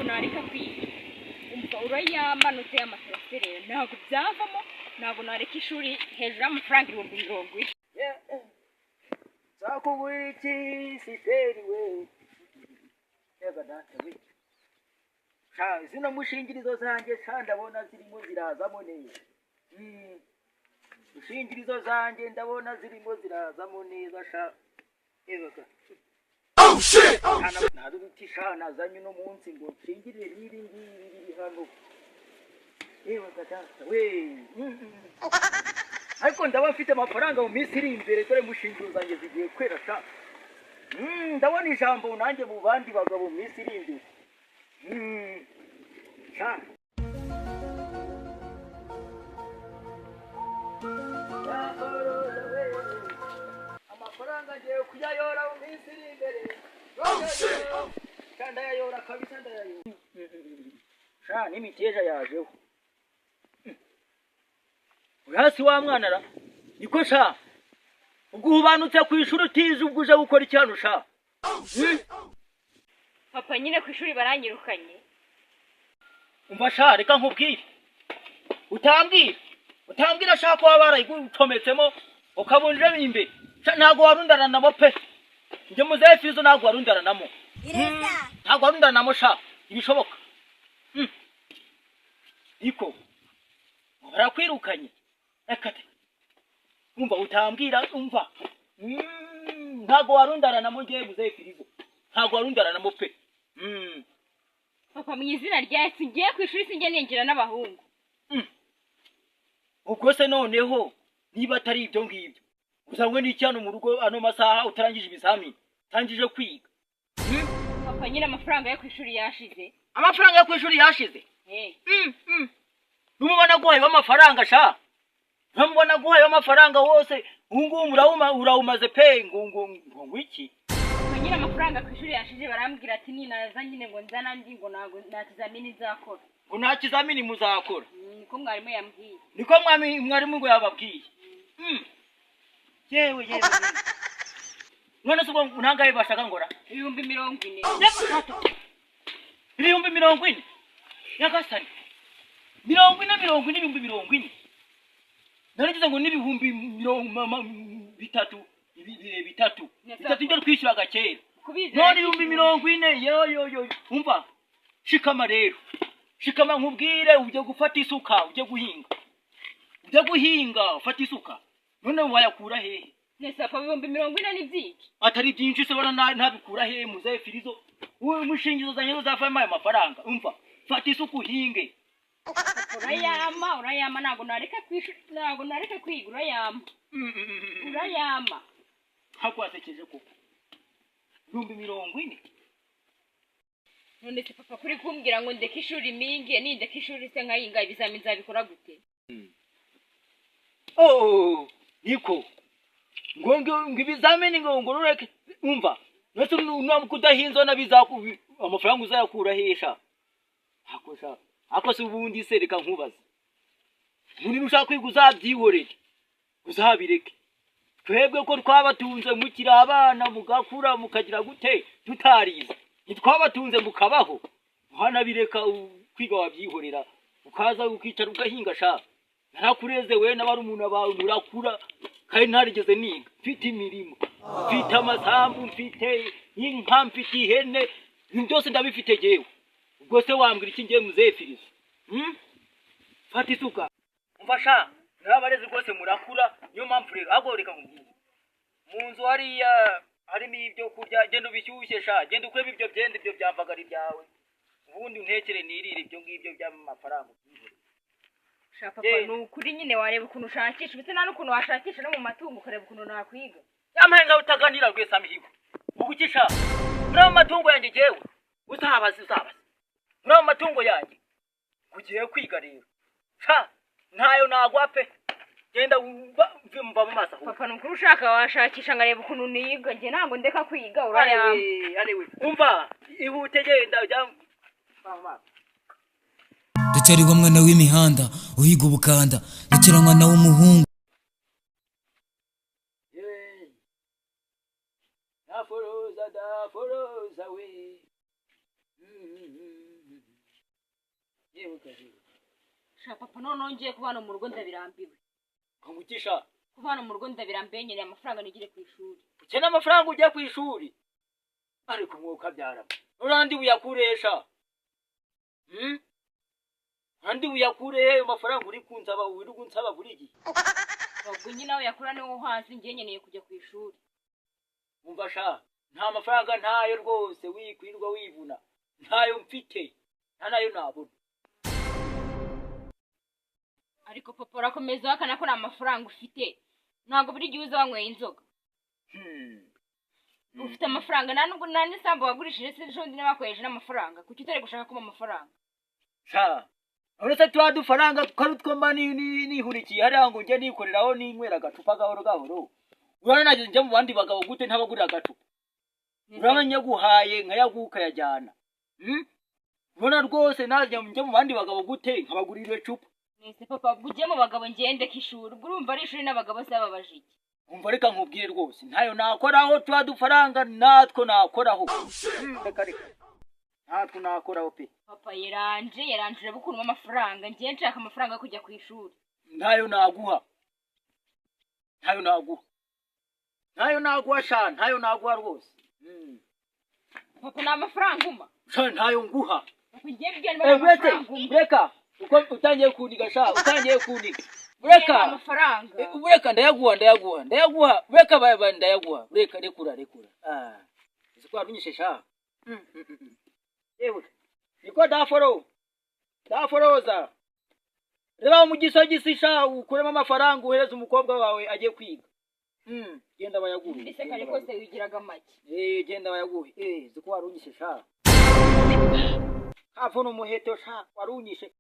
Nareka kwiga. Umva, urayamanutse y'amatransfert, ntabwo byavamo, ntabwo nareka ishuri hejuru y'amafaranga 40,000. Nzakugurira iki, siteri we? Yega data we! Sha, zino mushingirizo zanjye sha, ndabona zirimo zirazamo neza. Mushingirizo zanjye ndabona zirimo zirazamo neza sha. Yega ga! Nta n'uduti sha nazanye uno munsi ngo nshingirire n'ibi ngibi biri hano. Yewe ga data we! Ariko ndaba mfite amafaranga mu minsi iri imbere. Dore mushingiro zanjye zigiye kwera sha. Ndabona ijambo nanjye mu bandi bagabo mu minsi iri imbere. Sha. Yakoroza we. Amafaranga ngiye kuyayora mu minsi iri imbere. Sha, ndayayora kabisa, ndayayora sha. N'imiteja yajeho. Uri hasi wa mwana ra, niko sha? Ubwo uhubanutse ku ishuri utize, ubwo uje gukora iki hano sha? Papa, nyine ku ishuri baranyirukanye. Umva sha, reka nkubwire. Utambwira sha ko waba barayigucometsemo ukabunjemo imbere sha. Ntabwo warundaranamo pe. Njye muzehe Fizo, ntabwo warundaranamo. Ntabwo warundaranamo sha, ibishoboka. Niko barakwirukanye? Reka te. Umva, utambwira, umva. Ntabwo warundaranamo. Ngewe muzehe Firizo, ntabwo warundaranamo pe. Papa, mu izina rya Yesu, ngiye ku ishuri, sinjye ninjira n'abahungu. Ubwo se noneho niba atari ibyo ngibyo, uzanywe n'iki hano mu rugo ano masaha, utarangije ibizamini, utangije kwiga? Papa, nyine amafaranga yo ku ishuri yashize. Amafaranga yo ku ishuri yashize? Eh. Numubona aguhaye amafaranga sha, ntumubona aguhaye amafaranga wose, ubu ngubu urawumaze pe. Ngo iki? Papa, nyine amafaranga ku ishuri yashize, barambwira ati ninaza nyine ngo nzana andi, ngo ntabwo nta kizamini nzakora. Ngo nta kizamini muzakora? Niko mwarimu yambwiye. Niko mwarimu ngo yababwiye? Yewe yewe yewe. None se ubwo nangahe bashaka ngora? 40,000. 40,000? Nyagasani! 40, 40, 40,000. Naragize ngo n'ibihumbi mirongo bitatu, bitatu bitatu ibyo twishyuraga kera. Kubizi. None 40,000? Yo yo yo! Umva, shikama rero, shikama nkubwire. Ujye gufata isuka, ujye guhinga, ujye guhinga, ufata isuka. None wayakura hehe? Nese papa, 40,000 ni byinshi? Atari byinshi se bona ntabikura hehe? Muzehe Firizo, uyu mushingizo zanjye uzavamo ayo mafaranga. Umva, fata isuka uhinge. Urayama, urayama, ntabwo nareka ku ishuri, ntabwo nareka kwiga, urayama, urayama. Ntabwo wasekeje koko, 40,000. None se papa, kuri kumbwira ngo ndeke ishuri minge, nindeka ishuri se nkahinga, ibizamini nzabikora gute? Oh, niko ngo ibizamini ngo rureke. Umva, nese nuramuka udahinze nabizaku, amafaranga uzayakura hesha? Ako sha, ako se ubundi se, reka nkubaze. Muri ushaka kwiga uzabyihorere, uzabireke. Twebwe ko twabatunze mukiri abana, mugakura, mukagira gute, tutarize, ntitwabatunze mukabaho? Wanabireka kwiga, wabyihorera, ukaza ukicara ugahinga sha. Narakureze we n'abarumuna bawe, murakura kandi ntarigeze niga. Mfite imirimo, mfite amasambu, mfite inka, mfite ihene, ibintu byose ndabifite jewe. Ubwo se wambwira iki ngiye muzehe Firizo? Fata isuka. Umva sha, narabareze rwose murakura. Niyo mpamvu rero, ahubwo reka nkubwire, mu nzu hariya harimo ibyo kurya, genda ubishyushye sha. Genda ukuremo ibyo byenda, ibyo byamvagari byawe, ubundi untekere nirire. Ibyo ngibyo by'amafaranga ubyihorere. Sha papa, ni ukuri nyine wareba ukuntu ushakisha, ndetse nta n'ukuntu washakisha no mu matungo, ukareba ukuntu nakwiga. Yampaye ngaho utaganira rwese amihigo ugukisha muri ayo matungo yanjye. Jewe uzabaze, uzabaze muri ayo matungo yanjye. Ugiye kwiga rero sha, ntayo nagwa pe. Genda mva mu maso ahubwo. Papa, ni ukuri ushaka washakisha nkareba ukuntu niga, njye ntabwo ndeka kwiga, urayampa. Arewe arewe! Umva, ihute, genda ujya mva mu maso. Ndacyari wa mwana w'imihanda uhiga ubukanda, ndacyari mwana w'umuhungu. Yewe. Daforoza, daforoza we. Yewe gaje. Sha papa, noneho ngiye kuba hano mu rugo ndabirambiwe. Nkamugisha. Kuba hano mu rugo ndabirambiwe, nkeneye amafaranga nigire ku ishuri. Ukeneye amafaranga ujya ku ishuri, ariko mwuka byara urandi uyakuresha. Andi uyakure he ayo mafaranga uri kunsaba, uri kunsaba buri gihe? Ubwo nyine aho yakura niwo uhazi, ngiye nkeneye kujya ku ishuri. Umva sha, nta mafaranga, ntayo rwose, wikwirirwa wivuna, ntayo mfite, nta nayo nabona. Ariko papa, urakomeza uhakana ko nta mafaranga ufite. Ntabwo buri gihe uza wanyweye inzoga. Ufite amafaranga, nta nubwo nta n'isambu wagurishije se ejo bundi bakohereje n'amafaranga. Kuki utari gushaka kumpa amafaranga? Sha, uretse tuba dufaranga ko ari utwo mba nihurikiye hariya ngo njye nikoreraho ninywera agacupa gahoro gahoro, urabona nageze njya mu bandi bagabo gute ntabagurira agacupa? Urabona nyaguhaye nkayaguha ukayajyana. Ubona rwose najya njya mu bandi bagabo gute nkabagurira icupa? Nese papa, ubwo ugiye mu bagabo ngende k'ishuri, ubwo urumva ari ishuri n'abagabo se bababaje iki? Umva, reka nkubwire rwose, ntayo nakoraho, tuba dufaranga natwo nakoraho. Reka reka, natwo nakoraho pe. Papa, yaranje yaranje, urebe ukuntu amafaranga, ngiye nshaka amafaranga yo kujya ku ishuri. Ntayo naguha, ntayo naguha, ntayo naguha sha, ntayo naguha rwose. Papa, ni amafaranga umpa. Sha, ntayo nguha. Papa, ngiye mbwira niba Eh, ari uretse amafaranga umpa. Reka, uko utangiye kuniga sha, utangiye kuniga, reka. Amafaranga. Eh, reka, ndayaguha, ndayaguha, ndayaguha, reka baba, ndayaguha, reka, rekura, rekura. Ah, uzi ko warunyishe sha. Yewe niko daforo daforoza, reba mu gisogisi sha, ukuremo amafaranga uhereze umukobwa wawe agiye kwiga. Genda bayaguhe. Mbese kare kose wigiraga make. Eh, genda bayaguhe. Eh, uzi ko warunyishe sha, havuna umuheto sha, warunyishe.